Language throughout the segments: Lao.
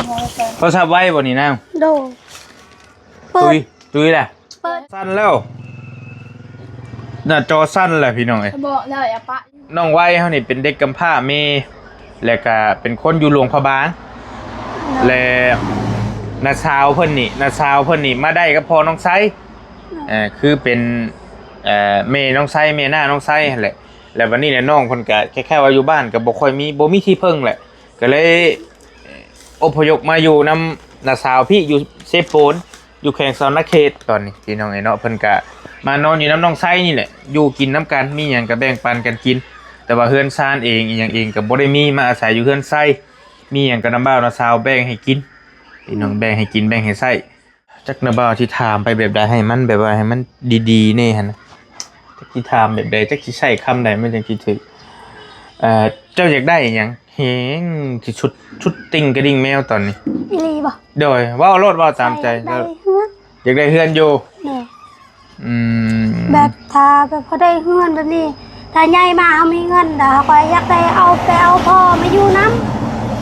ໂທລະສັບໄວບໍ່ນີ້ນາງ? ໂດຍ. ເປີດ ຕຸ້ຍ ຕຸ້ຍແຫຼະ ເປີດ ສັ່ນແລ້ວ ໜ້າຈໍສັ່ນແຫຼະພີ່ນ້ອງເອີຍ. ບອກແລ້ວຢ່າປະ. ນ້ອງໄວເຮົານີ້ເປັນເດັກກຳພ້າແມ່ ແລະກະເປັນຄົນຢູ່ຫຼວງພະບາງ ແລະນ້າສາວເພິ່ນນີ້ ນ້າສາວເພິ່ນນີ້ມາໄດ້ກັບພໍ່ນ້ອງໄຊ ເອີ ຄືເປັນ ເອີ ແມ່ນ້ອງໄຊ ແມ່ນ້ານ້ອງໄຊຫັ້ນແຫຼະ. ແລ້ວບັດນີ້ແຫຼະ ນ້ອງເພິ່ນກະຄ້າຍໆວ່າຢູ່ບ້ານກະບໍ່ຄ່ອຍມີ ບໍ່ມີທີ່ເພິ່ງແຫຼະ ກະເລີຍອົບພະຍົບມາຢູ່ນຳນ້າສາວພີ້ ຢູ່ເຊໂປນ ຢູ່ແຂວງສະຫວັນນະເຂດ. ຕອນນີ້ພີ່ນ້ອງເອີຍເນາະ ເພິ່ນກະມານອນຢູ່ນຳນ້ອງໄຊນີ້ແຫຼະ ຢູ່ກິນນຳກັນ ມີຫຍັງກະແບ່ງປັນກັນກິນ. ແຕ່ວ່າເຮືອນຊານເອງອີ່ຫຍັງເອງກະບໍ່ໄດ້ມີ ມາອາໄສຢູ່ເຮືອນໄຊ ມີຫຍັງກະນ້າບ່າວນ້າສາວແບ່ງໃຫ້ກິນ ພີ່ນ້ອງ ແບ່ງໃຫ້ກິນແບ່ງໃຫ້ໃຊ້. ຈັກນ້າບ່າວຊິຖາມໄປແບບໃດ ໃຫ້ມັນແບບວ່າໃຫ້ມັນດີໆແດ່ຫັ້ນນະ ຈັກຊິຖາມແບບໃດ ຈັກຊິໃຊ້ຄຳໃດມັນຈັ່ງຊິຖືກ. ເອີ ເຈົ້າຢາກໄດ້ຫຍັງແຮງທີ່ສຸດ ສຸດຕິ່ງກະດິ່ງແມວຕອນນີ້? ອີ່ຫຼີບໍ່? ໂດຍ ເວົ້າໂລດ ເວົ້າຕາມໃຈ. ຢາກໄດ້ເຮືອນ ຢາກໄດ້ເຮືອນຢູ່. ໂດຍ. ອືມ ແບບຖ້າແບບພໍໄດ້ເຮືອນແບບນີ້ ຖ້າໃຫຍ່ມາເຮົາມີເງິນ ແລ້ວເຮົາກໍຢາກໄດ້ເອົາ ໄປເອົາພໍ່ມາຢູ່ນຳ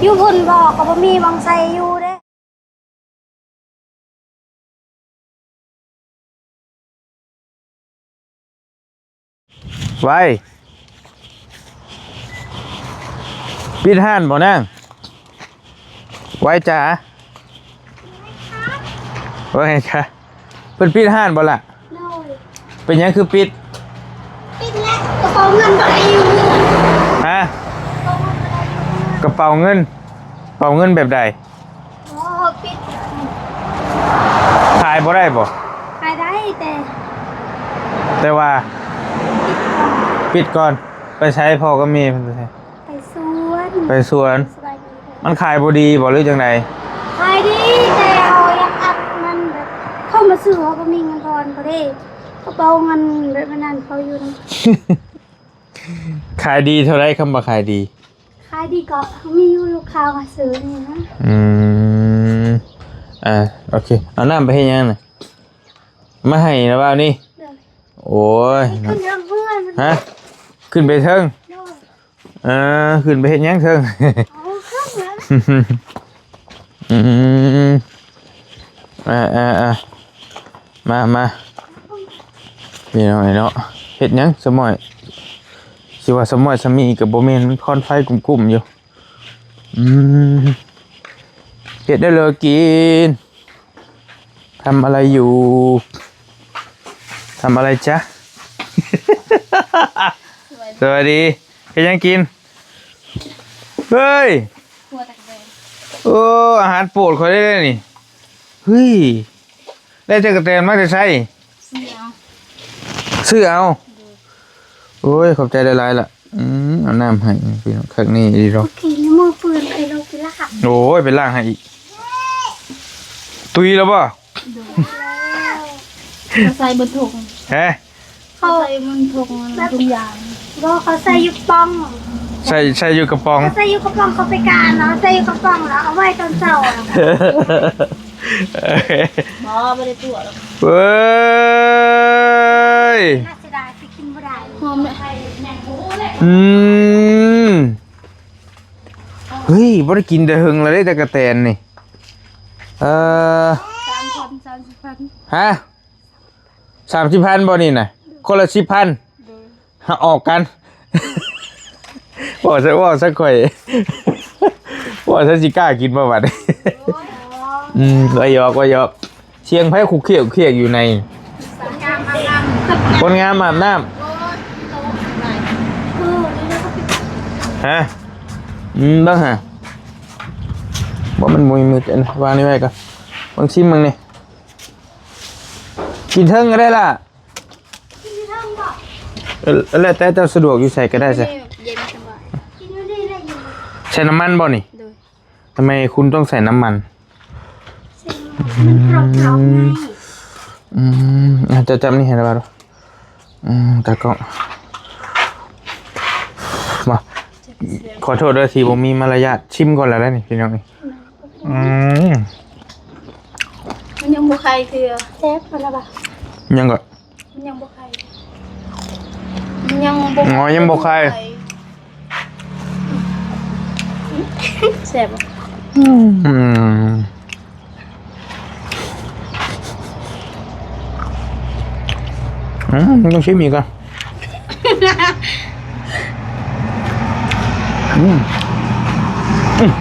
ຢູ່ພຸ້ນພໍ່ກໍບໍ່ມີບ່ອນໃສ່ຢູ່ເດ້. ໄວ ປິດຮ້ານບໍ່ນາງ? ໄວຈ໋າ ວ່າໄງຄະ? ເພິ່ນປິດຮ້ານບໍ່ລະ? ໂດຍ. ເປັນຫຍັງຄືປິດ? ປິດແລ້ວ ກະເປົາເງິນບໍ່ໄດ້ຢູ່ເຮືອນ. ຮະ? ກະເປົາເງິນບໍ່ໄດ້ຢູ່ເຮືອນ. ກະເປົາເງິນ? ເປົາເງິນແບບໃດ? ອໍ ປິດ. ຂາຍບໍ່ໄດ້ບໍ່? ຂາຍໄດ້ແຕ່ ແຕ່ວ່າ ປິດກ່ອນ. ປິດກ່ອນ. ໄປໃສ? ພໍ່ກັບແມ່ເພິ່ນໄປໃສ? ໄປສວນ. ໄປສວນ. ສະບາຍດີ. ມັນຂາຍບໍ່ດີບໍ່ ຫຼືຈັ່ງໃດ? ຂາຍດີ ແຕ່ເຮົາຢາກອັດມັນແບບ ເຂົາມາຊື້ເຮົາບໍ່ມີເງິນທອນເຂົາເດ້ ກະເປົາເງິນແບບນັ້ນເຂົາຢູ່ນຳ. ຂາຍດີເທົ່າໃດ ຄຳວ່າຂາຍດີ? ຂາຍດີກໍມີຢູ່ລູກຄ້າມາຊື້ນີ້ນະ. ອືມ ອ່າ ໂອເຄ. ເອົານ້ຳໄປເຮັດຫຍັງນະ? ມາໃຫ້ລະວ່ານີ້? ໂດຍ. ໂອ້ຍ ຂຶ້ນເທິງເຮືອນ. ຮະ? ຂຶ້ນໄປເທິງ? ໂດຍ. ເອີ ຂຶ້ນໄປເຮັດຫຍັງເທິງ? ເອົາເຄື່ອງແລ້ວ. ອືມ ອ່າໆໆ ມາໆ ພີ່ນ້ອງເອີຍເນາະ. ເຮັດຫຍັງສະໝ້ອຍ? ຊິວ່າສະໝ້ອຍສະໝີກໍບໍ່ແມ່ນ ມັນຄວັນໄຟກຸ້ມໆຢູ່. ອືມ ເຮັດແນວເລີກິນ. ທຳອະໄລຢູ່? ທຳອະໄລຈ໊ະ? ສະບາຍດີ. ສະບາຍດີ. ເຮັດຫຍັງກິນ? ເຮີ້ຍ ໂອ້ ອາຫານໂປດຂ້ອຍເດ້ນີ້. ເຮີ້ຍ ໄດ້ຈັກກະແຕນມາແຕ່ໃສ? ຊື້ເອົາ. ຊື້ເອົາ? ໂດຍ. ໂອ້ຍ ຂອບໃຈຫຼາຍໆລະ. ອືມ ເອົານ້ຳໃຫ້ພີ່ນ້ອງ ຄັກນີ້ອີ່ຫຼີດອກ. ໂອເຄ ມືເປື້ອນ ໄປລົງໄປລ້າງ. ໂອ້ຍ ໄປລ້າງໃຫ້ອີກ. ຕຸຍແລ້ວບໍ່? ໂດຍ. ເຂົາໃສ່ເບິດຖົງ. ຮະ? ເຂົາໃສ່ມັນຖົງ ຖົງຢາງ. ບໍ່ ເຂົາໃສ່ຢູ່ກະປ໋ອງ. ໃສ່ ໃສ່ຢູ່ກະປ໋ອງ. ເຂົາໃສ່ຢູ່ກະປ໋ອງ ເຂົາໄປການເນາະ ໃສ່ຢູ່ກະປ໋ອງແລ້ວເອົາໄວ້ຕອນເຊົ້າ. ບໍ່ ບໍ່ໄດ້ຕົວະດອກ. ເວີຍ ໜ້າເສຍດາຍ. ກິນບໍ່ໄດ້. ຫອມເດ້. ອືມ ເຮີ້ຍ ບໍ່ໄດ້ກິນແຕ່ເຫິງແລ້ວເດ້ ຕະກະແຕນນີ້. ເອີ ສາມພັນ ສາມສິບພັນ. ຮະ? ສາມສິບພັນບໍ່ນີ້ນະ? ຄົນລະສິບພັນ. ໂດຍ. ຫາອອກກັນ. ເວົ້າຊະ ເວົ້າຊະຂ້ອຍ ເວົ້າຊະຊິກ້າກິນບໍ່ບັດ? ໂອ້ຍ ອືມ ວ່າຫຍອກ ວ່າຫຍອກ. ສຽງໃຜຄຸກຄຽກຄຸກຄຽກຢູ່ໃນ? ຄົນງາມອາບນ້ຳ. ຮະ? ອືມ ເບິ່ງຫາ ບໍ່ ມັນບໍ່ມີມືດ ວາງນີ້ໄວ້ກ່ອນ. ເບິ່ງ ຊິມເບິ່ງນີ້. ກິນເທິງກໍໄດ້ລະ. ກິນເທິງບໍ່? ເອີ ແລ້ວແຕ່ເຈົ້າສະດວກ ຢູ່ໃສກໍໄດ້ຊະ. ເຢັນສະບາຍ. ໃສ່ນ້ຳມັນບໍ່ນີ້? ໂດຍ. ທຳໄມຄຸນຕ້ອງໃສ່ນ້ຳມັນ? ໃສ່ນ້ຳມັນ ມັນກຣອບເຂົ້າໄງ. ອືມ ອືມ ອ່ະ ເຈົ້າຈັບນີ້ໃຫ້ລະບາດ. ອືມ ຕາກ້ອງ ມາ ຂໍໂທດເດີທີ່ບໍ່ມີມາລະຍາດ. ຊິມກ່ອນລະໄດ໋ນີ້ ພີ່ນ້ອງເອີຍ. ອືມ ມັນຍັງບໍ່ໄຄເທື່ອ. ແຊບບໍ່ລະບາດ? ຍັງກໍ ມັນຍັງບໍ່ໄຄ ມັນຍັງບໍ່ ອໍ ຍັງບໍ່ໄຄ. ແຊບບໍ່? ອືມ. ອືມ ຕ້ອງຊິມອີກກ່ອນ. ອືມ ອືມ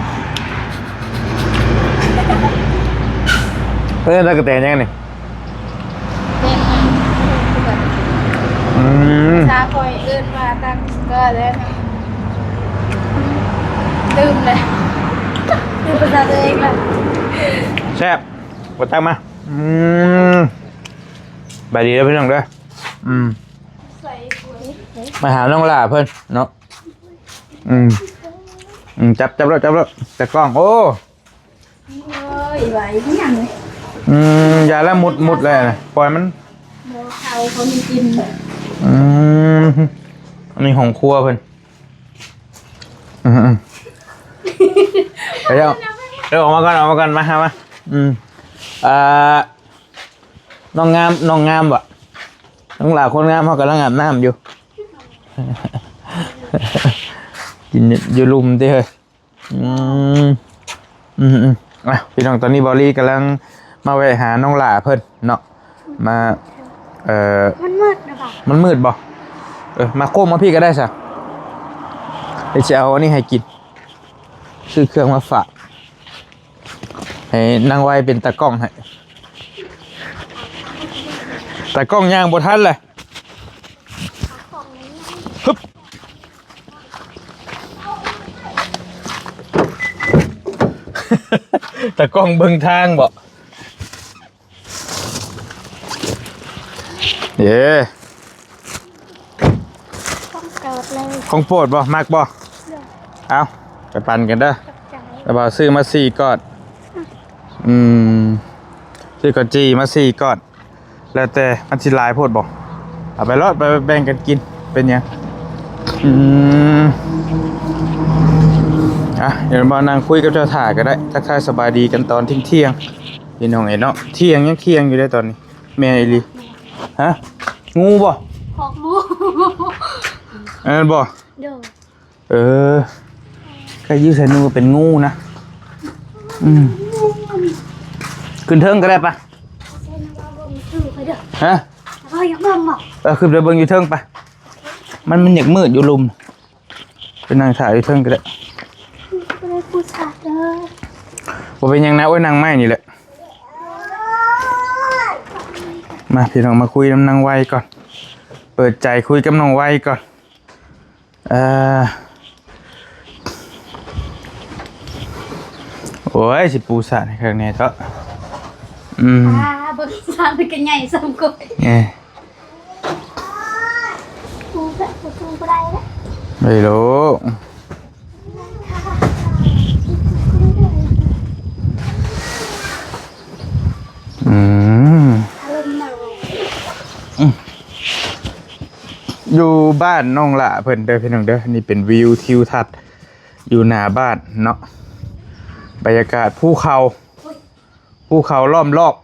ເອີ້ນຕັກກະແຕນຫຍັງນີ້? ອືມ ພາສາຂ້ອຍເອີ້ນວ່າຕັກກະແຕນ ລືມແລ້ວ ລືມພາສາຕົວເອງແລ້ວ. ແຊບ ບໍ່ ຕັກມາ. ອືມ ສະບາຍດີເດີພີ່ນ້ອງເດີ. ອືມ ມາຫານ້ອງຫຼ້າເພິ່ນເນາະ. ອືມ ອືມ ຈັບ ຈັບໂລດ ຈັບໂລດ ຕາກ້ອງ. ໂອ້ ໂອ້ຍ ວ່າອີຫຍັງ? ອືມ ຢ່າລະ ມຸດ ມຸດແລ້ວນະ ປ່ອຍມັນ. ບໍ່ ເຂົາ ເຂົາມີກິ່ນ. ອືມ ອັນນີ້ຫ້ອງຄົວເພິ່ນ. ອືມ ອືມ ໄປແລ້ວ ເອີ ອອກມາກ່ອນ ອອກມາກ່ອນ ມາ ຫາມາ. ອືມ ອ່າ ນ້ອງງາມ ນ້ອງງາມບໍ່? ນ້ອງຫຼ້າຄົນງາມ ເຮົາກຳລັງອາບນ້ຳຢູ່ ກິນຢູ່ລຸ່ມຕິເຮີ້ຍ. ອືມ ອືມ ອືມ ອ່ະ ພີ່ນ້ອງ ຕອນນີ້ເບົາລີກຳລັງມາແວະຫານ້ອງຫຼ້າເພິ່ນເນາະ ມາ ເອີ ມັນມືດນະ ມັນມືດບໍ່? ເອີ ມາໂຄ້ງມາພີ້ກໍໄດ້ຊະ ດຽວຊິເອົາອັນນີ້ໃຫ້ກິນ ຊື້ເຄື່ອງມາຝາກ ໃຫ້ນາງໄວເປັນຕາກ້ອງໃຫ້ ຕາກ້ອງຍ່າງບໍ່ທັນແຫຼະ. ຮຶບ ຕາກ້ອງເບິ່ງທາງບໍ່? ເຢ້ ຂອງໂປດເລີຍ ຂອງໂປດບໍ່? ມັກບໍ່? ເອົາ ໄປປັ່ນກັນເດີ ຂອບໃຈ ແລ້ວບ່າວຊື້ມາສີ່ກ້ອນ. ອືມ ຊື້ເຂົ້າຈີ່ມາສີ່ກ້ອນ ແລ້ວແຕ່ມັນຊິຫຼາຍໂພດບໍ່ ເອົາໄປໂລດ ໄປແບ່ງກັນກິນ ເປັນຫຍັງ? ອືມ ອ່ະ ດຽວມານັ່ງຄຸຍກັບເຈົ້າຖ້າກໍໄດ້ ທັກທາຍສະບາຍດີກັນຕອນທ່ຽງໆ ພີ່ນ້ອງເອີຍເນາະ. ທ່ຽງ ຍັງທ່ຽງຢູ່ເດ້ຕອນນີ້ ແມ່ນອີ່ຫຼີ. ຮະ? ງູບໍ່? ຄອກໝູ ອັນນັ້ນບໍ່? ໂດຍ. ເອີ ໃກ້ຢູ່ໃສໜູເປັນງູນະ. ອືມ ຂຶ້ນເທິງກໍໄດ້ປະ? ຮະ? ເອີ ຂຶ້ນໄປເບິ່ງຢູ່ເທິງປະ. ມັນ ມັນຢາກມືດຢູ່ລຸ່ມ ໄປນັ່ງຖ້າຢູ່ເທິງກໍໄດ້ ບໍ່ໄດ້ຜູ້ຊາດເດີ. ບໍ່ເປັນຫຍັງນະ ໂອ້ຍ ນັ່ງໄມ້ນີ້ແຫຼະ. ມາ ພີ່ນ້ອງ ມາຄຸຍນຳນາງໄວກ່ອນ ເປີດໃຈຄຸຍກັບນ້ອງໄວກ່ອນ. ເອີ ໂອ້ຍ ຊິປູສາດໃຫ້ຄັກແນ່ເທາະ. ອືມ ອ່າ ເບິ່ງສາດມັນກໍໃຫຍ່ສ່ຳກ້ອຍ ເອີ ປູແບບບໍ່ຕູບໍ່ໄດ້ແລ້ວ ໄດ້ໂລດ. ອືມ ອືມ ຢູ່ບ້ານນ້ອງຫຼ້າເພິ່ນເດີພີ່ນ້ອງເດີ. ນີ້ເປັນວິວທິວທັດຢູ່ໜ້າບ້ານເນາະ ບັນຍາກາດພູເຂົາ ພູເຂົາລ້ອມລອບ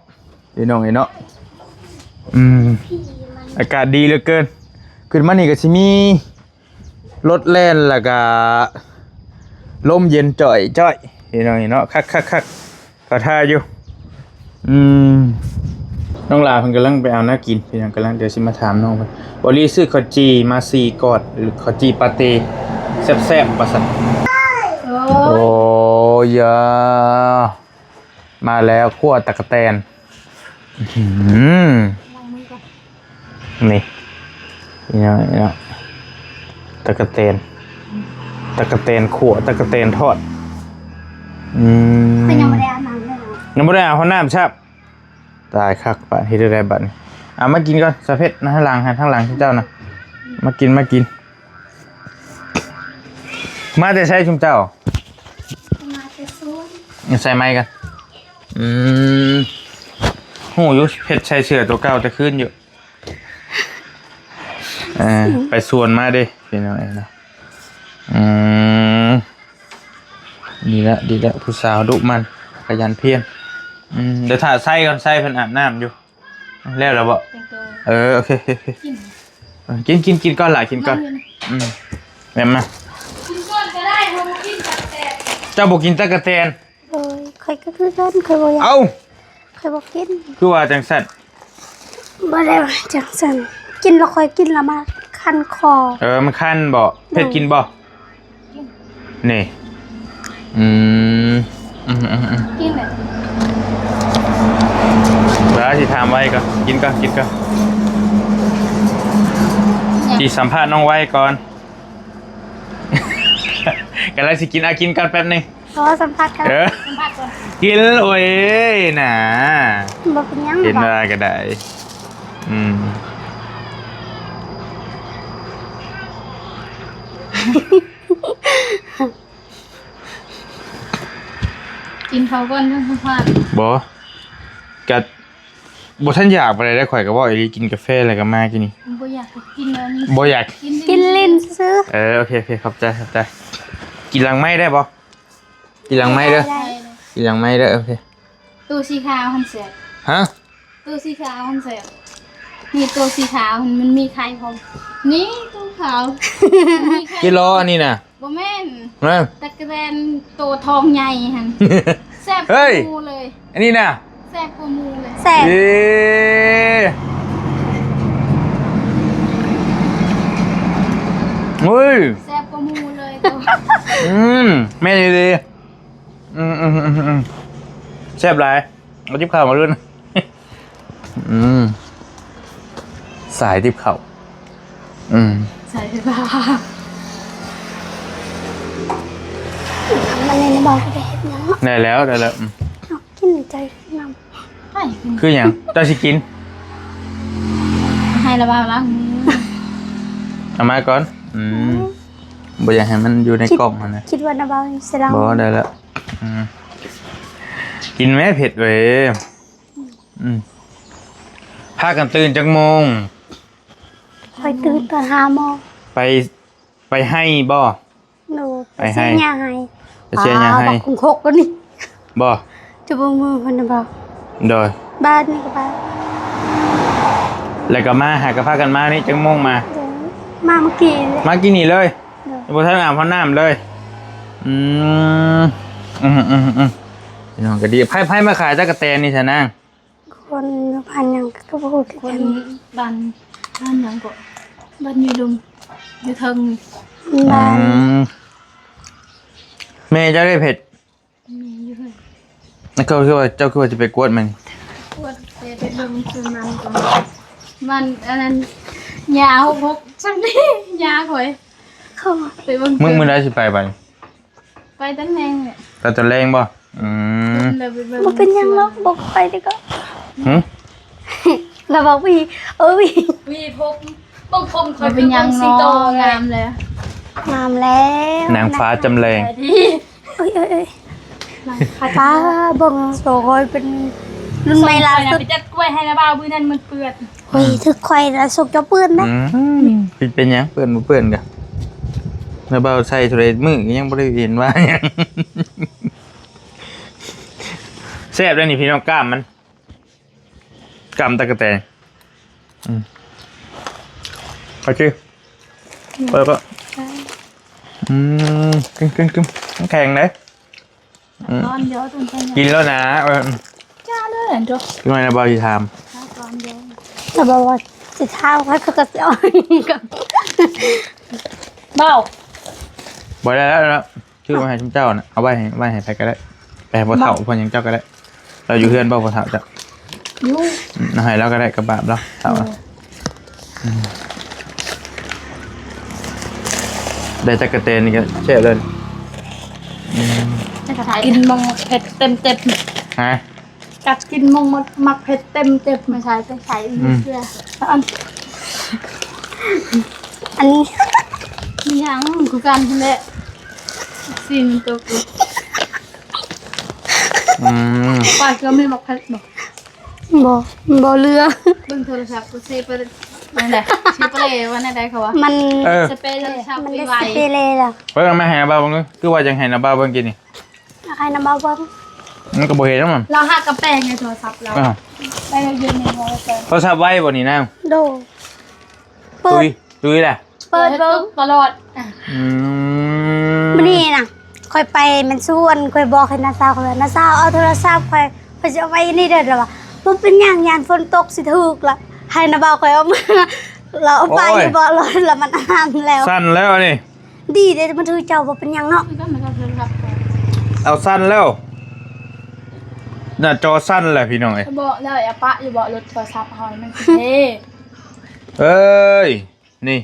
ພີ່ນ້ອງເອີຍເນາະ. ອືມ ອາກາດດີເຫຼືອເກີນ. ຂຶ້ນມານີ້ກໍຊິມີ ລົດແລ່ນ ແລ້ວກະລົມເຢັນຈ່ອຍໆ ພີ່ນ້ອງເນາະ. ຄັກໆໆ ເຂົ້າທ່າຢູ່. ອືມ ນ້ອງຫຼ້າເພິ່ນກຳລັງໄປເອົາແນວກິນ ພີ່ນ້ອງ ກຳລັງ ດຽວຊິມາຖາມນ້ອງເພິ່ນ. ບໍລີຊື້ເຂົ້າຈີ່ມາສີ່ກ້ອນ ເຂົ້າຈີ່ປາເຕ ແຊບໆ ວ່າຊັ້ນ. ໂອ້ຍ ໂອ້ຍ ມາແລ້ວ ຂົ້ວຕັກກະແຕນ. ອື້ຫື ນີ້ ນີ້ເນາະ ນີ້ເນາະ ຕັກກະແຕນ ຕັກກະແຕນຂົ້ວ ຕັກກະແຕນທອດ. ອືມ ເພິ່ນຍັງບໍ່ໄດ້ອາບນ້ຳເລີຍເນາະ ຍັງບໍ່ໄດ້ອາບນ້ຳຊ້ຳ. ຕາຍຄັກ ບາດເຮັດແນວໃດບາດນີ້? ເອົາມາກິນກ່ອນ ສາວເພັດ ນະ ທາງຫຼັງ ທາງຫຼັງເຈົ້ານະ ມາກິນ ມາກິນ. ມາແຕ່ໃສຊຸມເຈົ້າ? ມາແຕ່ສວນ. ໃສ່ໄມກັນ. ອືມ ຮູ້ຢູ່ ເພັດໃສ່ເສື້ອຕົວເກົ່າແຕ່ຄືນຢູ່. ເອີ ໄປສວນມາເດ້ ພີ່ນ້ອງເອີຍເນາະ. ອືມ ດີລະ ດີລະ ຜູ້ສາວດຸໝັ່ນ ຂະຫຍັນພຽນ. ອືມ ດຽວຖ້າໄຊກ່ອນ ໄຊເພິ່ນອາບນ້ຳຢູ່. ແລ້ວລະບໍ່? ແຕ່ງຕົວ. ເອີ ໂອເຄ ໂອເຄ ໂອເຄ ກິນ ເອີ ກິນ ກິນ ກິນກ່ອນຫຼະ ກິນກ່ອນ. ອືມ ແມ່ນມາ ກິນກ່ອນກໍໄດ້ ເຮົາບໍ່ກິນຕັກກະແຕນ. ເຈົ້າບໍ່ກິນຕັກກະແຕນ? ໂດຍ ຂ້ອຍກໍຄືກັນ ຂ້ອຍບໍ່ຢາກ. ເອົ້າ ຂ້ອຍບໍ່ກິນ. ຄືວ່າຈັ່ງຊັ້ນ? ບໍ່ໄດ້ວ່າຈັ່ງຊັ້ນ. ກິນແລ້ວ ຂ້ອຍກິນແລ້ວມັນຄັນຄໍ. ເອີ ມັນຄັນບໍ? ໂດຍ. ເພັດກິນບໍ? ນີ້ ອືມ ອືມ ອືມ ອືມ ກິນແຫຼະ. ດຽວຊິຖາມໄວກ່ອນ ກິນກ່ອນ ກິນກ່ອນ ຫຍັງ? ຊິສຳພາດນ້ອງໄວກ່ອນ ກຳລັງຊິກິນ ອາ ກິນກ່ອນແປັບໜຶ່ງ. ຂໍສຳພາດກ່ອນ ເອີ ສຳພາດກ່ອນ ກິນໂອ້ຍນາ. ບໍ່ເປັນຫຍັງ ເຫັນວ່າກໍໄດ້ ອືມ. ກິນເຂົ້າກ່ອນ ຈັ່ງສຳພາດ. ບໍ່ ກະບໍ່ທັນຢາກປານໃດເດ້. ຂ້ອຍກໍເວົ້າອີ່ຫຼີ ກິນກາແຟແລ້ວກໍມາກິນນີ້. ບໍ່ຢາກກໍກິນແລ້ວນີ້ ບໍ່ຢາກ ກິນ ກິນຫຼິ້ນຊື່. ເອີ ໂອເຄ ໂອເຄ ຂອບໃຈ ຂອບໃຈ. ກິນຫຼັງໄມ້ໄດ້ບໍ່? ກິນຫຼັງໄມ້ເດີ ໄດ້ ກິນຫຼັງໄມ້ເດີ. ໂອເຄ ໂຕສີຂາວຫັ້ນແຊບ. ຮະ? ໂຕສີຂາວຫັ້ນແຊບ. ນີ້ໂຕສີຂາວຫັ້ນ ມັນມີໄຂ່ພ້ອມ. ນີ້ໂຕຂາວ ມີໄຂ່. ກິໂລອັນນີ້ນະ? ບໍ່ແມ່ນ ຮະ? ຕັກກະແຕນໂຕທອງໃຫຍ່ຫັ້ນ ແຊບກວ່າໝູ່ເລີຍ. ອັນນີ້ນະ ແຊບກວ່າໝູ່ເລີຍ. ແຊບ ເອີ ໂອ້ຍ ແຊບກວ່າໝູ່ເລີຍ. ອືມ ແມ່ນອີ່ຫຼີ. ອືມ ອືມ ອືມ ອືມ ແຊບຫຼາຍ. ເອົາຈິບເຂົ້າມາເລີຍ. ອືມ ສາຍຕິບເຂົ້າ. ອືມ ສາຍຕິບເຂົ້າ. ມັນນີ້ບໍ່ໄດ້ເຮັດຫຍັງເນາະ. ໄດ້ແລ້ວ ໄດ້ແລ້ວ. ອືມ ເອົາ ກິນໃຈນຳ. ໃຫ້ ຄືຫຍັງ? ເຈົ້າຊິກິນ? ໃຫ້ລະບ່າວລ້າງມື. ເອົາມາກ່ອນ. ອືມ ອືມ ບໍ່ຢາກໃຫ້ມັນຢູ່ໃນ ຄິດ ກ້ອງຫັ້ນນະ. ຄິດວ່າລະບ່າວຊິລ້າງ. ບໍ່ ໄດ້ແລ້ວ. ອືມ ກິນແມ້ເຜັດເວີຍ. ອືມ ພາກັນຕື່ນຈັກໂມງ? ຂ້ອຍຕື່ນຕອນຫ້າໂມງ. ໄປ ໄປໄຮ່ບໍ່? ໂດຍ ໄປໄຮ່ ໄປເສຍຫຍ້າໄຮ່. ໄປເສຍຫຍ້າໄຮ່. ອ່າ ບັກຄົງຄົກຕົວນີ້. ບໍ່ ຈະບໍ່ມືພຸ້ນນະບໍ່? ໂດຍ ບ້ານນີ້ກໍໄປ. ແລ້ວກໍມາຫາ ກໍພາກັນມານີ້ ຈັກໂມງມາ? ໂດຍ ມາມື້ກີ້. ມາກີ້ນີ້ເລີຍ? ໂດຍ ຍັງບໍ່ທັນອາບນ້ຳເລີຍ. ອືມ ອືມ ອືມ ອືມ ພີ່ນ້ອງກໍດີ. ໃຜ ໃຜມາຂາຍຕັກກະແຕນນີ້ຊະນາງ? ຄົນຢູ່ບ້ານຫຍັງກໍບໍ່ຮູ້ຄືກັນ. ຄົນບ້ານ ບ້ານຫຍັງເກາະ? ບ້ານຢູ່ລຸ່ມ ຢູ່ເທິງ. ບ້ານ ອືມ ແມ່ເຈົ້າໄດ້ເພັດ? ແມ່ຢູ່ເຮືອນ. ແລ້ວເຈົ້າຄືວ່າ ເຈົ້າຄືວ່າຊິໄປກວດມັນ? ກວດ ແຕ່ໄປເບິ່ງສ່ວນມັນກ່ອນ. ມັນອັນນັ້ນ ຫຍ້າຫົກຫົກຊ່ຳນີ້ ຫຍ້າຂ້ອຍ. ເຂົ້າມາ ໄປເບິ່ງ. ມື້ ມື້ໃດຊິໄປບາດນີ້? ໄປຕອນແລງແຫຼະ. ໄປຕອນແລງບໍ່? ອືມ ແລ້ວໄປເບິ່ງ. ບໍ່ເປັນຫຍັງດອກ ບໍ່ໄປດີກວ່າ. ຫຶ? ລະບອກຫວີ ເອີ ຫວີ ຫວີຜົມ ເບິ່ງຜົມຂ້ອຍ ບໍ່ເປັນຫຍັງ ຄືເບິ່ງສິງໂຕເນາະ ງາມແລ້ວ ງາມແລ້ວ ນາງຟ້າຈຳແລງ. ເອີຍ ເອີຍ ເອີຍ ນາງຟ້າ ປ້າ ເບິ່ງໂຕຂ້ອຍເປັນລຸ້ນໃໝ່ລ່າສຸດ. ຂ້ອຍນະໄປຈັດກ້ວຍໃຫ້ລະບ່າວມື້ນັ້ນມັນເປື້ອນ. ໂອ້ຍ ຖືກຂ້ອຍລະສົກເຈົ້າເປື້ອນນະ. ອືມ ເປັນຫຍັງ ເປື້ອນບໍ່ເປື້ອນກະ ລະບ່າວໃສ່ເທົ່າໃດມື້ກໍຍັງບໍ່ໄດ້ເຫັນວ່າຫຍັງ. ແຊບເດ້ນີ້ພີ່ນ້ອງ ກ້າມມັນ ກ້າມຕັກກະແຕນ. ອືມ ໂອເຄ ເປີດກໍ ອືມ ກິນ ກິນ ກິນ ມັນແຂງເດ້. ອືມ ຕອນດຽວ ຕອນແຂງ ກິນແລ້ວນະ. ເອີ ຈ້າເລີຍ ອັນໂຕ ຄືວ່າລະບ່າວຊິຖາມ ຕອນດຽວ ລະບ່າວຊິຖາມ ຂ້ອຍກໍຊິເອົາ ເບົາ ບໍ່ໄດ້ແລ້ວ. ຊື້ມາໃຫ້ຊຸມເຈົ້ານະ ເອົາໄວ້ໃຫ້ ໄວ້ໃຫ້ໃຜກໍໄດ້ ໄປໃຫ້ພໍ່ເຖົ້າ ເບົາ ພໍ່ຫຍັງເຈົ້າກໍໄດ້. ລາວຢູ່ເຮືອນບໍ່ ພໍ່ເຖົ້າເຈົ້າ? ຢູ່. ອືມ ເອົາໃຫ້ລາວກໍໄດ້ ກັບບາບລາວ ເຖົ້າລາວ. ອືມ ໄດ້ຕັກກະແຕນນີ້ກໍແຊບເລີຍ. ອືມ ຈັກກະແຕນ ກິນໝ່ອງເຜັດເຕັມໆ. ຮະ? ກັດກິນໝ່ອງໝາກເຜັດເຕັມໆ. ບໍ່ໃສ່ ໄປໃສ່ ອືມ ເກືອ. ອັນ ອັນນີ້ ມີຫຍັງຄືກັນຫັ້ນແຫຼະ ຊີ້ນມັນຕົກຢູ່. ອືມ ປາດກໍມີໝາກເຜັດບໍ່? ບໍ່ ບໍ່ເຫຼືອ. ເບິ່ງໂທລະສັບ ກໍເຊໄປນັ້ນແຫຼະ ຊິໄປເລວ່າແນວໃດເຂົາວ່າ ມັນ ເອີ ສະເປໂທລະສັບ ມັນໄວໆ ສະເປເລລະ. ເບິ່ງມາໃຫ້ນ້າບ່າວເບິ່ງ ຄືວ່າຢາກໃຫ້ນ້າບ່າວເບິ່ງກິນນີ້. ໃຫ້ນ້າບ່າວເບິ່ງ ມັນກໍບໍ່ເຫັນນຳ. ລາວຫາກະແປງໃນໂທລະສັບລາວ. ອ້າວ ໄປໂຮງຮຽນໃນໂທລະສັບ. ໂທລະສັບໄວບໍ່ນີ້ນາງ? ໂດຍ ເປີດ ຕຸ້ຍ ຕຸ້ຍລະ ເປີດເບິ່ງຕະຫຼອດ. ອືມ ມື້ນີ້ນະ ຂ້ອຍໄປແມ່ນຊວນ ຂ້ອຍບອກໃຫ້ນ້າສາວຂ້ອຍວ່າ ນ້າສາວ ເອົາໂທລະສັບຂ້ອຍ ຂ້ອຍຊິເອົາໄວ້ນີ້ເດີ. ລາວວ່າ ບໍ່ເປັນຫຍັງ ຢ້ານຝົນຕົກຊິຖືກລະ. ໃຫ້ນ້າບ່າວຂ້ອຍເອົາມາ ລາວເອົາໄປ ໂອ້ຍ ຢູ່ເບາະລົດ ແລ້ວມັນອັນນັ້ນແລ້ວ ສັ່ນແລ້ວອັນນີ້. ດີເດ້ ມັນຖືເຈົ້າ ບໍ່ເປັນຫຍັງເນາະ. ເອົາ ສັ່ນແລ້ວ ໜ້າຈໍສັ່ນແຫຼະພີ່ນ້ອງເອີຍ. ບອກແລ້ວ ຢ່າປະຢູ່ເບາະລົດ ໂທລະສັບເຮົາມັນຊິເທ. ເອີຍ ນີ້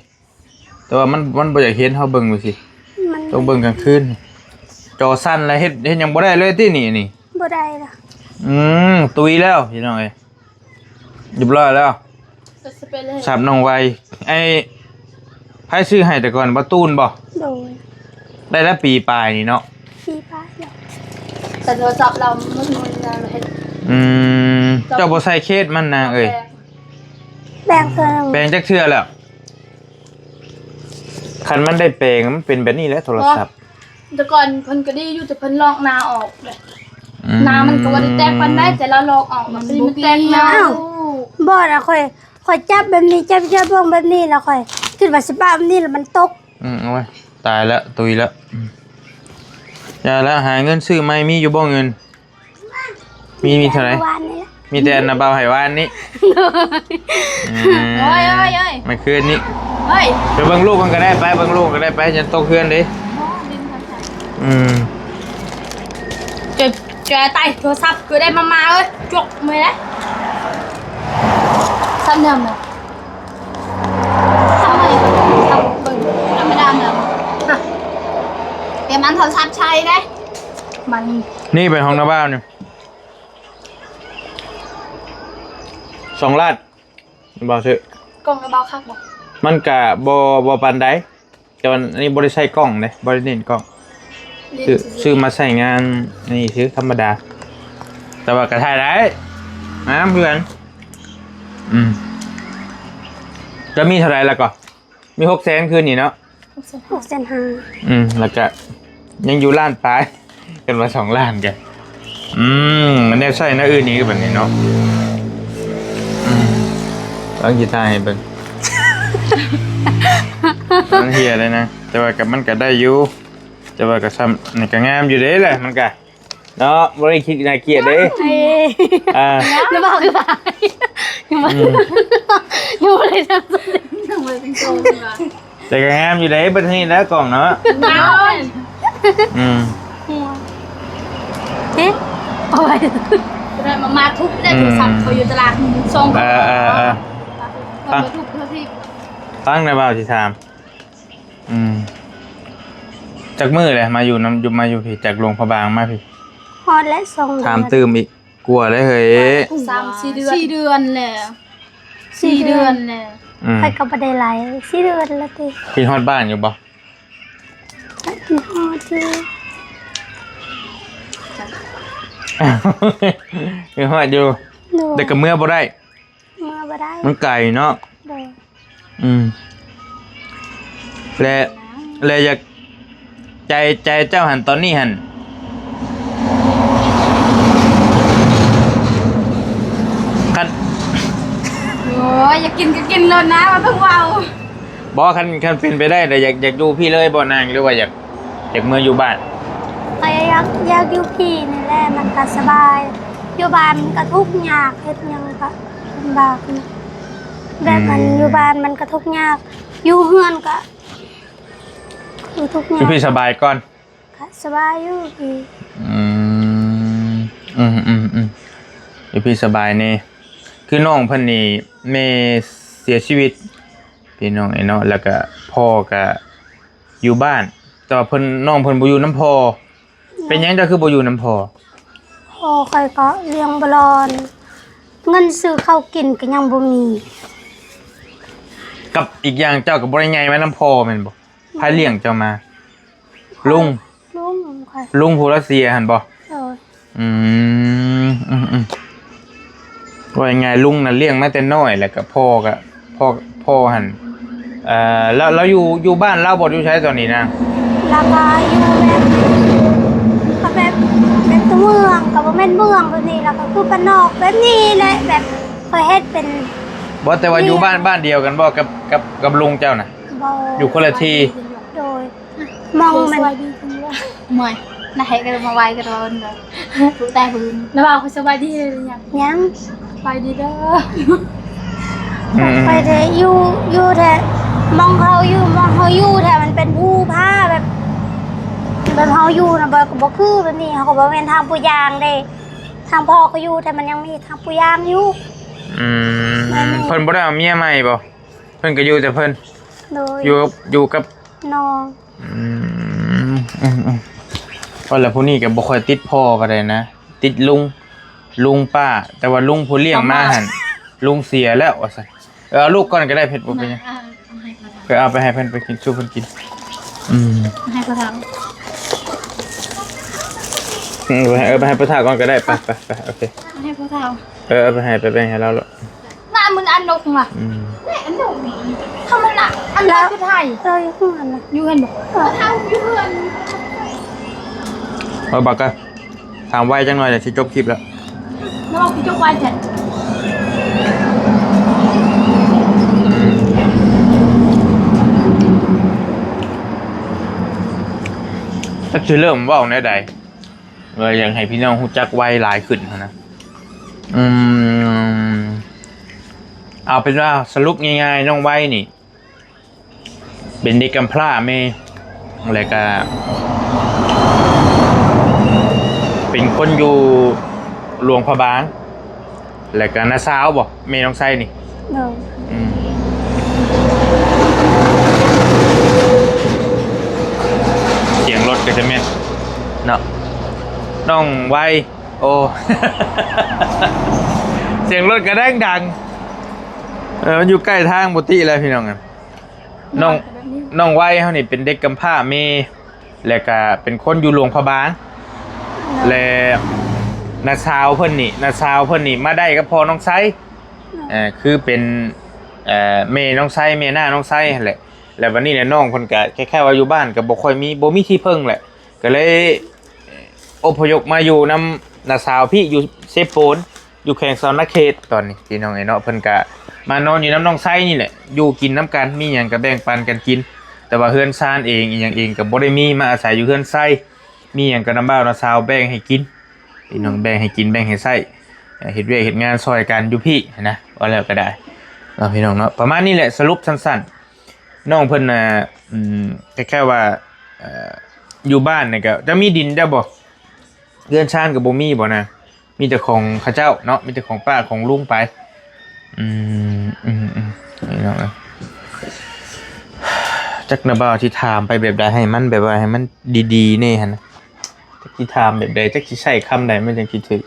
ແຕ່ວ່າມັນ ມັນບໍ່ຢາກເຫັນ ເຮົາເບິ່ງໄປຊິ ມັນ ຕ້ອງເບິ່ງກາງຄືນ. ຈໍສັ່ນແລ້ວ ເຮັດ ເຮັດຫຍັງບໍ່ໄດ້ເລີຍຕິນີ້ ນີ້? ບໍ່ໄດ້ລະ. ອືມ ຕຸຍແລ້ວພີ່ນ້ອງເອີຍ. ຮຽບຮ້ອຍແລ້ວ ສັບນ້ອງໄວ. ໄອ້ ໃຜຊື້ໃຫ້ແຕ່ກ່ອນ ບໍ່ຕູນບໍ່? ໂດຍ ໄດ້ລະປີປາຍນີ້ເນາະ ປີປາຍແລ້ວ. ແຕ່ໂທລະສັບລາວມັນ ມັນ ມັນເຮັດ ອືມ ເຈົ້າບໍ່ໃສ່ເຄສມັນນາເອີຍ. ແປງ ແປງເທື່ອໜຶ່ງ ແປງຈັກເທື່ອແລ້ວ? ຄັນມັນໄດ້ແປງ ມັນເປັນແບບນີ້ແຫຼະໂທລະສັບ. ແຕ່ກ່ອນເພິ່ນກໍດີຢູ່ ແຕ່ເພິ່ນລອກໜ້າອອກເດ້. ອືມ ໜ້າມັນກໍບໍ່ໄດ້ແຕກປານໃດ ແຕ່ລາວລອກອອກ ມັນ ມັນບໍ່ ມັນແຕກໜ້າ. ອ້າວ ບໍ່ນະ ຂ້ອຍ ຂ້ອຍຈັບແບບນີ້ ຈັບ ຈັບລວງແບບນີ້ ແລ້ວຂ້ອຍຄິດວ່າຊິປະແບບນີ້ ແລ້ວມັນຕົກ. ອືມ ໂອ້ຍ ຕາຍລະ ຕຸຍລະ. ອືມ ຢ່າລະ ຫາເງິນຊື້ໃໝ່ ມີຢູ່ບໍ່ເງິນ? ມີ ມີເທົ່າໃດ? ມີແຕ່ອັນນາບ່າວໃຫ້ວານນີ້. ໂດຍ ອືມ ໂອ້ຍ ໂອ້ຍ ໂອ້ຍ ມື້ຄືນນີ້ ເຮີ້ຍ ໄປເບິ່ງລູກກັນກໍໄດ້ ໄປເບິ່ງລູກກັນກໍໄດ້ ໄປ ຢ່າຕົກເຮືອນເດ້. ອືມ ຈະ ຈະຕາຍ ໂທລະສັບຄືໄດ້ມາ ມາເອີຍ ຈົກເມື່ອຍເດ້. ຊ້ຳແນວນະ ຊ້ຳເມື່ອຍ ຊ້ຳເບິ່ງ ທຳມະດາແນວ ຮະ ຕຽມອັນໂທລະສັບໃຊ້ເດ້. ມັນ ນີ້ໄປຫ້ອງນາບ່າວນີ້ ສອງລ້ານ ບ່າວຊື້ ກ້ອງນາບ່າວຄັກບໍ່? ມັນກະບໍ່ ບໍ່ປານໃດ ແຕ່ວ່າອັນນີ້ບໍ່ໄດ້ໃຊ້ກ້ອງເດ້ ບໍ່ໄດ້ເນັ້ນກ້ອງ ຊື້ ຊື້ມາໃຊ້ງານນີ້ຊື່ທຳມະດາ ແຕ່ວ່າກະຖ່າຍໄດ້ ງາມຄືກັນ. ອືມ ຈະມີເທົ່າໃດລະກໍ? ມີຫົກແສນຄືນນີ້ເນາະ ຫົກແສນຫ້າ ອືມ ແລ້ວກະຍັງຢູ່ລ້ານປາຍ ກັນວ່າສອງລ້ານກະ ອືມ ແນວໃຊ້ແນວອື່ນອີກບັດນີ້ເນາະ. ອືມ ເອົາກີຕາໃຫ້ເບິ່ງ ມັນເຫ່ຍເລີຍນະ ແຕ່ວ່າກໍ ມັນກໍໄດ້ຢູ່ ແຕ່ວ່າກໍຊ້ຳ ນີ້ກໍງາມຢູ່ເດ້ແຫຼະ ມັນກໍ ເນາະ ບໍ່ໄດ້ຄິດໜ້າກຽດເດ້. ເອີ ອ່າ ແລ້ວບອກຄືວ່າ ຍັງບໍ່ ອືມ ຍັງບໍ່ໄດ້ທັນ ຍັງບໍ່ໄດ້ເປັນໂຕເພິ່ນວ່າ ແຕ່ກໍງາມຢູ່ເດ້ ເບິດນີ້ແຫຼະກ້ອງເນາະ ງາມ. ອືມ ເອະ ເອົາໄວ້ ໄດ້ມາ ມາທຸບໄດ້ ອືມ ໂທລະສັບເຂົາຢູ່ຕະຫຼາດ ສອງ ເອີ ເອີ ເອີ ຟັງ ມາທຸບເທື່ອທີ່ ຟັງແດ່ ບ່າວຊິຖາມ ອືມ ຈັກມື້ແລ້ວມາຢູ່ນຳ ຢູ່ ມາຢູ່ພີ້ ຈາກຫຼວງພະບາງມາພີ້? ຮອດແລ້ວ ສອງເດືອນ ຖາມຕື່ມອີກ ກວ່າແລ້ວເຮີ້ຍ ສາມສີ່ເດືອນ ສີ່ເດືອນແລ້ວ ສີ່ເດືອນແລ້ວ ອືມ ຂ້ອຍກໍບໍ່ໄດ້ໄຫຼ ສີ່ເດືອນແລ້ວຕິ. ຄິດຮອດບ້ານຢູ່ບໍ່? ຄິດຮອດຢູ່ ຄິດຮອດຢູ່ ໂດຍ ແຕ່ກໍເມືອບໍ່ໄດ້. ເມືອບໍ່ໄດ້ ມັນໄກເນາະ ໂດຍ ອືມ ແລະ ແລະຢາກ ໃຈ ໃຈເຈົ້າຫັ້ນ ຕອນນີ້ຫັ້ນ ຄັນ ໂອ້ຍ ຢາກກິນກໍກິນໂລດນະ ບໍ່ຕ້ອງເວົ້າ. ບໍ່ ຄັນ ຄັນເປັນໄປໄດ້ນະ ຢາກ ຢາກຢູ່ພີ້ເລີຍບໍ່ນາງ ຫຼືວ່າຢາກ ຢາກເມືອຢູ່ບ້ານ? ກໍຢາກ ຢາກຢູ່ພີ້ນີ້ແຫຼະ ມັນກໍສະບາຍ ຢູ່ບ້ານມັນກໍທຸກຍາກ ເຮັດຫຍັງກໍລຳບາກນະ ແບບມັນ ອືມ ຢູ່ບ້ານມັນກໍທຸກຍາກ ຢູ່ເຮືອນກໍ ຢູ່ທຸກຍາກ ຢູ່ພີ້ສະບາຍກ່ອນ ກະສະບາຍຢູ່ພີ້ ອືມ ອືມໆໆ ຢູ່ພີ້ສະບາຍແດ່ ຄືນ້ອງເພິ່ນນີ້ແມ່ເສຍຊີວິດ ພີ່ນ້ອງເອີຍເນາະ ແລ້ວກະພໍ່ກະຢູ່ບ້ານ ແຕ່ວ່າເພິ່ນ ນ້ອງເພິ່ນບໍ່ຢູ່ນຳພໍ່ ເປັນຫຍັງເຈົ້າຄືບໍ່ຢູ່ນຳພໍ່? ພໍ່ຂ້ອຍກໍລ້ຽງບໍ່ຫຼອນ ເງິນຊື້ເຂົ້າກິນກໍຍັງບໍ່ມີ ກັບອີກຢ່າງເຈົ້າກໍບໍ່ໄດ້ໃຫຍ່ມານຳພໍ່ແມ່ນບໍ່? ໃຜລ້ຽງເຈົ້າມາ? ລຸງ ລຸງຂ້ອຍ ລຸງຜູ້ລາວເສຍຫັ້ນບໍ່? ໂດຍ ອືມ ອືມໆ ເວົ້າງ່າຍໆ ລຸງນະລ້ຽງມາແຕ່ນ້ອຍ ແລ້ວກໍພໍ່ກໍ ພໍ່ ພໍ່ຫັ້ນ ເອີ ລາວ ລາວຢູ່ ຢູ່ບ້ານລາວບໍ່ ຢູ່ໃສຕອນນີ້ນາງ? ລາວກໍຢູ່ແບບ ກໍແບບ ແບບຕົວເມືອງ ກໍບໍ່ແມ່ນເມືອງແບບນີ້ ລາວກໍຄືບ້ານນອກແບບນີ້ແຫຼະ ແບບຂ້ອຍເຮັດເປັນ ບໍ່ ແຕ່ວ່າຢູ່ບ້ານ ບ້ານດຽວກັນບໍ່ ກັບ ກັບ ກັບລຸງເຈົ້ານະ? ບໍ່ ຢູ່ຄົນລະທີ່ ໂດຍ ມອງມັນ ສະບາຍດີ ເມື່ອຍ ນາເຮັດກໍມາໄວກໍໂດນເດີ ຜູ້ແຕ່ຜູ້ອື່ນ ລະວ່າສະບາຍດີຫຼືຍັງ? ຍັງ ສະບາຍດີເດີ. ອືມ ຂ້ອຍແທ້ຢູ່ ຢູ່ແທ້ ໝ່ອງເຮົາຢູ່ ໝ່ອງເຮົາຢູ່ແທ້ ມັນເປັນພູຜາແບບ ແບບເຮົາຢູ່ນະ ບໍ່ ກໍບໍ່ຄືແບບນີ້ ເຮົາກໍບໍ່ແມ່ນທາງຜູ້ຍ່າງເດ້ ທາງພໍ່ກໍຢູ່ ແຕ່ມັນຍັງມີທາງຜູ້ຍ່າງຢູ່. ອືມ ແມ່ນໆ ເພິ່ນບໍ່ໄດ້ເອົາເມຍໃໝ່ບໍ່? ເພິ່ນກໍຢູ່ແຕ່ເພິ່ນ ໂດຍ ຢູ່ ຢູ່ກັບນ້ອງ. ອືມ ອືມໆ ວ່າແລ້ວ ຜູ້ນີ້ກໍບໍ່ຄ່ອຍຕິດພໍ່ປານໃດນະ ຕິດລຸງ ລຸງປ້າ ແຕ່ວ່າລຸງຜູ້ລ້ຽງມາຫັ້ນ ລຸງເສຍແລ້ວວ່າຊັ້ນ. ເອີ ເອົາລູກກ່ອນກໍໄດ້ ເພັດ ບໍ່ເປັນຫຍັງ ອ່າ ເອົາໃຫ້ພໍ່ເຖົ້າ ເອີ ເອົາໄປໃຫ້ເພິ່ນໄປກິນ ສູ່ເພິ່ນກິນ. ອືມ ໃຫ້ພໍ່ເຖົ້າ ເອີ ເອົາໄປໃຫ້ ເອີ ໄປໃຫ້ພໍ່ເຖົ້າກ່ອນກໍໄດ້ ໄປ ໄປ ໄປ ໂອເຄ ໃຫ້ພໍ່ເຖົ້າ ເອີ ເອົາໄປໃຫ້ ໄປແບ່ງໃຫ້ລາວໂລດ. ໜ້າມັນອັນນົກມາ ອືມ ນີ້ອັນນົກນີ້ ທຳມະດາ ອັນລາວຄືໄທ ເອີ ຢູ່ເຮືອນນະ ຢູ່ເຮືອນບໍ່? ເອີ ເຮົາຢູ່ເຮືອນ. ເອີ ບັກກະ ຖາມໄວຈັງໜ້ອຍ ດຽວຊິຈົບຄລິບແລ້ວ ແລ້ວຊິຈົບໄວແທ້. ຈັກຊິເລີ່ມເວົ້າແນວໃດ ວ່າຢາກໃຫ້ພີ່ນ້ອງຮູ້ຈັກໄວຫຼາຍຂຶ້ນຫັ້ນນະ. ອືມ ເອົາເປັນວ່າສະຫຼຸບງ່າຍໆ ນ້ອງໄວນີ້ ເປັນເດັກກຳພ້າແມ່ ແລ້ວກະເປັນຄົນຢູ່ຫຼວງພະບາງ ແລ້ວກະນ້າສາວບໍ່ ແມ່ນ້ອງໄຊນີ້? ໂດຍ ອືມ ສຽງລົດກໍຈະແມ່ນເນາະ ນ້ອງໄວ ໂອ້ ສຽງລົດກໍແຮງດັງ ເອີ ມັນຢູ່ໃກ້ທາງປົກກະຕິແລ້ວພີ່ນ້ອງ. ນ້ອງ ນ້ອງໄວເຮົານີ້ເປັນເດັກກຳພ້າແມ່ ແລ້ວກະເປັນຄົນຢູ່ຫຼວງພະບາງ ແລະ ນ້າສາວເພິ່ນນີ້ ນ້າສາວເພິ່ນນີ້ມາໄດ້ກັບພໍ່ນ້ອງໄຊ ເອີ ຄືເປັນ ເອີ ແມ່ນ້ອງໄຊ ແມ່ນ້ານ້ອງໄຊຫັ້ນແຫຼະ. ແລ້ວບັດນີ້ແຫຼະ ນ້ອງເພິ່ນກະຄ້າຍໆວ່າຢູ່ບ້ານກະບໍ່ຄ່ອຍມີ ບໍ່ມີທີ່ເພິ່ງແຫຼະ ກະເລີຍອົບພະຍົບມາຢູ່ນຳນ້າສາວພີ້ ຢູ່ເຊໂປນ ຢູ່ແຂວງສະຫວັນນະເຂດຕອນນີ້ ພີ່ນ້ອງເອີຍເນາະ. ເພິ່ນກະມານອນຢູ່ນຳນ້ອງໄຊນີ້ແຫຼະ ຢູ່ກິນນຳກັນ ມີຫຍັງກະແບ່ງປັນກັນກິນ ແຕ່ວ່າເຮືອນຊານເອງ ອີ່ຫຍັງເອງກະບໍ່ໄດ້ມີ ມາອາໄສຢູ່ເຮືອນໄຊ ມີຫຍັງກະນ້າບ່າວນ້າສາວແບ່ງໃຫ້ກິນ ພີ່ນ້ອງ ອືມ ແບ່ງໃຫ້ກິນ ແບ່ງໃຫ້ໃຊ້ ເຮັດວຽກເຮັດງານຊ່ອຍກັນຢູ່ພີ້ຫັ້ນນະ ວ່າແລ້ວກະໄດ້ເນາະ ພີ່ນ້ອງເນາະ. ປະມານນີ້ແຫຼະ ສະຫຼຸບສັ້ນໆ ນ້ອງເພິ່ນນະ ອືມ ຄ້າຍໆວ່າ ເອີ ຢູ່ບ້ານນີ້ກະ ເຈົ້າມີດິນເຈົ້າບໍ່? ເຮືອນຊານກໍບໍ່ມີບໍ່ນະ? ມີແຕ່ຂອງເຂົາເຈົ້າເນາະ ມີແຕ່ຂອງປ້າຂອງລຸງໄປ. ອືມ ອືມໆ ພີ່ນ້ອງເອີຍ ຈັກນະບ່າວຊິຖາມໄປແບບໃດໃຫ້ມັນແບບວ່າໃຫ້ມັນດີໆແດ່ຫັ້ນນະ ຈັກຊິຖາມແບບໃດ ຈັກຊິໃຊ້ຄຳໃດມັນຈັ່ງຊິຖືກ.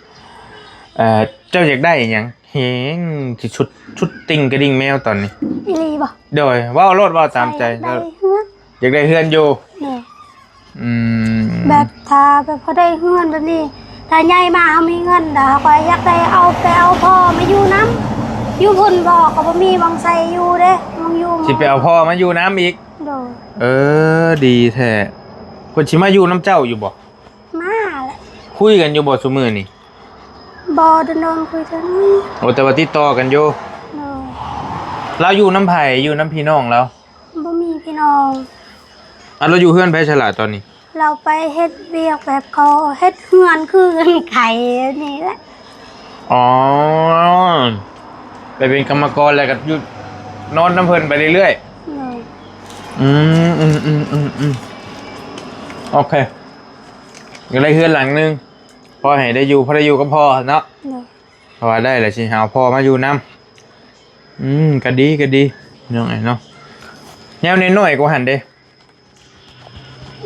ເອີ ເຈົ້າຢາກໄດ້ຫຍັງ? ແຮງທີ່ສຸດ ສຸດຕິ່ງກະດິ່ງແມວຕອນນີ້. ອີ່ຫຼີບໍ່? ໂດຍ ເວົ້າໂລດ ເວົ້າຕາມໃຈ. ຂ້ອຍຢາກໄດ້ເຮືອນ ຢາກໄດ້ເຮືອນຢູ່. ໂດຍ. ອືມ ແບບຖ້າແບບເຮົາໄດ້ເຮືອນແບບນີ້ ຖ້າໃຫຍ່ມາເຮົາມີເງິນ ແລ້ວເຮົາກໍຢາກໄດ້ເອົາ ໄປເອົາພໍ່ມາຢູ່ນຳ. ຢູ່ພຸ້ນບໍ່ ກໍບໍ່ມີບ່ອນໃສ່ຢູ່ເດ້ ບ່ອນຢູ່. ຊິໄປເອົາພໍ່ມາຢູ່ນຳອີກ? ໂດຍ. ເອີ ດີແທ້. ເພິ່ນຊິມາຢູ່ນຳເຈົ້າຢູ່ບໍ່? ມາແຫຼະ. ຄຸຍກັນຢູ່ບໍ່ຊຸມື້ນີ້? ບໍ່ ດົນໆ ຄຸຍເທື່ອໜຶ່ງ. ໂອ້ ແຕ່ວ່າຕິດຕໍ່ກັນຢູ່. ໂດຍ. ລາວຢູ່ນຳໃຜ? ຢູ່ນຳພີ່ນ້ອງລາວ? ບໍ່ມີພີ່ນ້ອງ. ອ່ະ ລາວຢູ່ເຮືອນໃຜຊະລະຕອນນີ້? ລາວໄປເຮັດວຽກແບບເຂົາເຮັດເຮືອນຄືເຮືອນໄຂນີ້ແຫຼະ. ອໍ ໄປເປັນກຳມະກອນ ແລ້ວກໍຢູ່ນອນນຳເພິ່ນໄປເລື້ອຍໆ. ໂດຍ. ອືມໆໆໆ ໂອເຄ ກໍໄດ້ເຮືອນຫຼັງໜຶ່ງ ພໍໃຫ້ໄດ້ຢູ່ ພໍໄດ້ຢູ່ກັບພໍ່ເນາະ. ໂດຍ. ເພາະວ່າໄດ້ແລ້ວຊິຫາພໍ່ມາຢູ່ນຳ. ອືມ ກໍດີ ກໍດີ ນ້ອງເອີຍເນາະ. ແນວນ້ອຍໆກວ່າຫັ້ນເດ້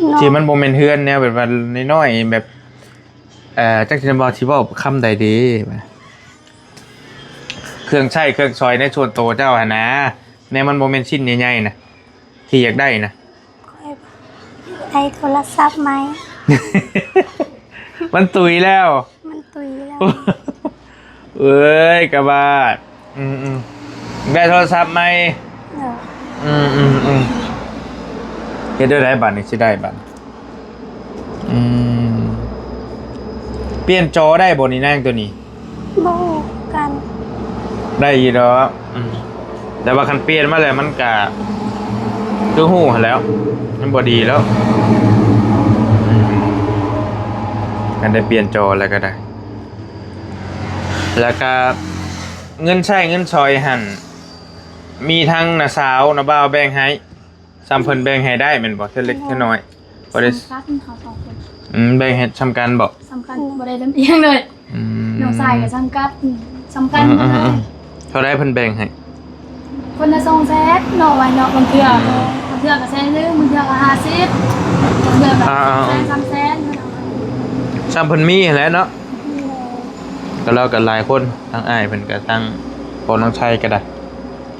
ເນາະ ທີ່ມັນບໍ່ແມ່ນເຮືອນ ແນວແບບວ່ານ້ອຍໆ ແບບ ເອີ ຈັກຊິເວົ້າ ຊິເວົ້າຄຳໃດເດ້ ເຄື່ອງໃຊ້ເຄື່ອງສອຍໃນສ່ວນໂຕເຈົ້າຫັ້ນນະ ແນວມັນບໍ່ແມ່ນຊິ້ນໃຫຍ່ໆນະ ທີ່ຢາກໄດ້ນະ. ຂ້ອຍໄດ້ໂທລະສັບໃໝ່. ມັນຕຸຍແລ້ວ. ມັນຕຸຍແລ້ວ. ເອີຍ ກະວ່າ ອືມໆ ໄດ້ໂທລະສັບໃໝ່. ເອີ ອືມໆໆ ເຮັດແນວໃດບາດນີ້ ຊິໄດ້ບາດ? ອືມ ປ່ຽນຈໍໄດ້ບໍ່ນີ້ນາງໂຕນີ້? ບໍ່ຮູ້ກັນ. ໄດ້ຢູ່ດອກ. ອືມ ແຕ່ວ່າຄັນປ່ຽນມາແລ້ວມັນກະຄືຮູ້ຫັ້ນແຫຼ້ວ ມັນບໍ່ດີແລ້ວ. ອືມ ຄັນໄດ້ປ່ຽນຈໍແລ້ວກໍໄດ້. ແລ້ວກະເງິນໃຊ້ເງິນສອຍຫັ້ນ ມີທັງນ້າສາວນ້າບ່າວແບ່ງໃຫ້ ສ່ຳເພິ່ນແບ່ງໃຫ້ໄດ້ແມ່ນບໍ່? ເທື່ອເລັກເທື່ອນ້ອຍ ບໍ່ໄດ້ ສຳຄັນເຮົາສອງຄົນ ອືມ ແບ່ງໃຫ້ສ່ຳກັນບໍ່? ສຳຄັນ ບໍ່ໄດ້ລຳອຽງເລີຍ ອືມ ນ້ອງຊາຍກໍສ່ຳກັນ ສ່ຳກັນ ອືມໆໆ ເທົ່າໃດເພິ່ນແບ່ງໃຫ້? ຄົນລະສອງແສນເນາະ ໄວ້ເນາະ ບາງເທື່ອ ບາງເທື່ອກໍແສນໜຶ່ງ ບາງເທື່ອກໍຫ້າສິບ ບາງເທື່ອກໍ ອ່າໆໆ ແສນ ສອງແສນ ສ່ຳເພິ່ນມີຫັ້ນແຫຼະເນາະ ກໍລາວກໍຫຼາຍຄົນ ທັງອ້າຍເພິ່ນກໍ ທັງພໍ່ນ້ອງໄຊກໍໄດ້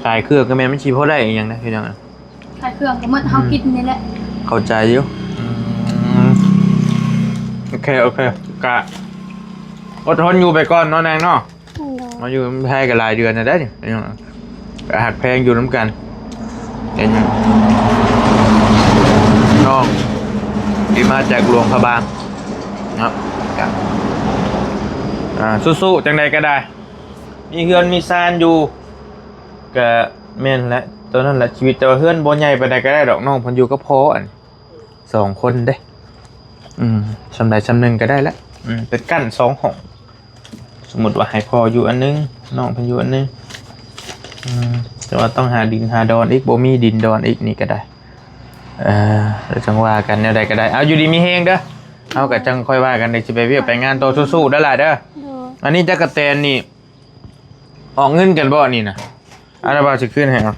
ຂາຍເຄື່ອງກໍແມ່ນ ມັນຊິພໍໄດ້ອີ່ຫຍັງນະ ພີ່ນ້ອງ ຂາຍເຄື່ອງກໍໝົດ ເຮົາ ອືມ ກິນນີ້ແຫຼະ ເຂົ້າໃຈຢູ່ ອືມ ໂອເຄ ໂອເຄ ກະອົດທົນຢູ່ໄປກ່ອນເນາະນາງເນາະ ໂດຍ ມາຢູ່ນຳໄທກໍຫຼາຍເດືອນແລ້ວເດ້ ກໍຮັກແພງຢູ່ນຳກັນ ເປັນນ້ອງທີ່ມາຈາກຫຼວງພະບາງເນາະ ກະ ອ່າ ສູ້ໆ ຈັ່ງໃດກໍໄດ້ ມີເຮືອນມີຊານຢູ່ ກະແມ່ນແຫຼະ ຕອນນັ້ນແຫຼະຊີວິດ ແຕ່ວ່າເຮືອນບໍ່ໃຫຍ່ປານໃດກໍໄດ້ດອກ ນ້ອງເພິ່ນຢູ່ກັບພໍ່ ອັນ ສອງຄົນເດ້ ອືມ ສ່ຳໃດສ່ຳໜຶ່ງກໍໄດ້ລະ ອືມ ເປັນກັ້ນສອງຫ້ອງ ສົມມຸດວ່າໃຫ້ພໍ່ຢູ່ອັນໜຶ່ງ ນ້ອງເພິ່ນຢູ່ອັນໜຶ່ງ ອືມ ແຕ່ວ່າຕ້ອງຫາດິນຫາດອນອີກ ບໍ່ມີດິນດອນອີກນີ້ກໍໄດ້ ເອີ ແລ້ວຈັ່ງວ່າກັນ ແນວໃດກໍໄດ້ ເອົາ ຢູ່ດີມີແຮງເດີ ເຮົາກໍຈັ່ງຄ່ອຍວ່າກັນເດີ ຊິໄປວຽກໄປງານຕໍ່ ສູ້ໆ ເດີຫຼ້າເດີ ໂດຍ ອັນນີ້ຈັກກະແຕນນີ້ ອອກເງິນກັນບໍ່ນີ້ນະ? ອັນນັ້ນວ່າຊິຄືນໃຫ້ເອົາ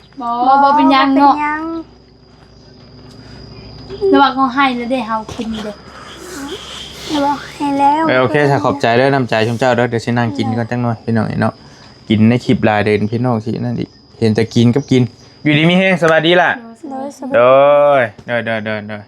ບໍ່ ບໍ່ເປັນຫຍັງເນາະ ບໍ່ເປັນຫຍັງ ແຕ່ວ່າເຂົາໃຫ້ແລ້ວເດ້ ເຮົາກິນເດ້ ແລ້ວບອກໃຫ້ແລ້ວ ເອີ ໂອເຄ ຂອບໃຈເດີ ນ້ຳໃຈຊຸມເຈົ້າເດີ ດຽວຊິນັ່ງກິນກ່ອນຈັກໜ່ອຍ ພີ່ນ້ອງເນາະ ກິນໃນຄລິບຫຼາຍເດີ ພີ່ນ້ອງຊິນັ້ນອີກ ເຫັນແຕ່ກິນກັບກິນ ຢູ່ດີມີແຮງ ສະບາຍດີລະ ໂດຍ ໂດຍ ໂດຍ ໂດຍ ໂດຍ